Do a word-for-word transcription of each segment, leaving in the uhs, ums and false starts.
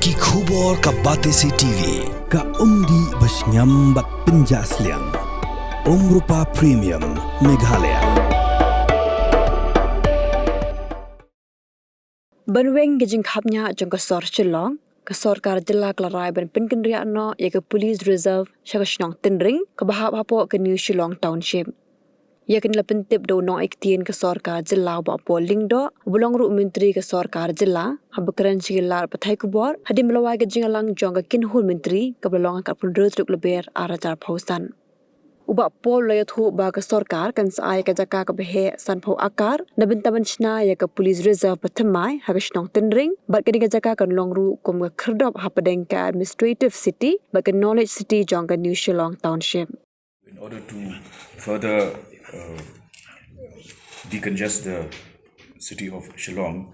Ki khubor ka Batesi T V, ka umdih ba shngiam bad pynjah sliang. Umrupa Premium, Meghalaya. Ban weng ka jingkhapngiah jong ka sor Shillong, ka sorkar jylla ka la rai ban pynkynriah noh ïa ka Police Reserve sha ka shnong Tynring, kaba hap hapoh ka New Shillong Township. Ïa kane la pyntip da u nongïaktien ka sorkar jylla u Bah Paul Lyngdoh, uba long ruh u myntri ka sorkar jylla, haba kren sha ki lad pathai khubor hadien ba la wai ka jingïalang jong ka kynhun myntri, kaba la long ha ka arphew hynriew tarik Lber arhajar arphew san. U Bah Paul u la ïathuh ba ka sorkar kan sa ai ka jaka kaba heh sanphew akar na bynta ban shna ïa ka Police Reserve bathymmai ha ka shnong Tynring, bad kane ka jaka kan long ruh kum ka khyrdop hapdeng ka Administrative City bad ka Knowledge City jong ka New Shillong Township. In order to further uh, decongest the city of Shillong,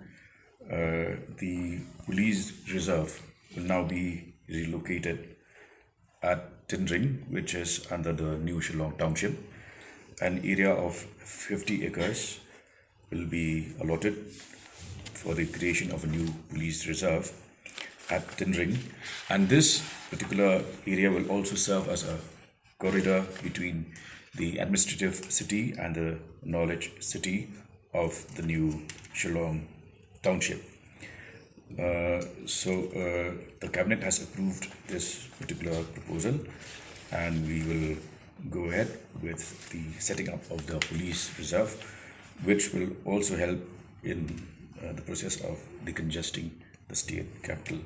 uh, the police reserve will now be relocated at Tynring, which is under the New Shillong Township. An area of fifty acres will be allotted for the creation of a new police reserve at Tynring. And this particular area will also serve as a corridor between the administrative city and the knowledge city of the new Shillong Township. Uh, so uh, the cabinet has approved this particular proposal, and we will go ahead with the setting up of the police reserve, which will also help in uh, the process of decongesting the state capital.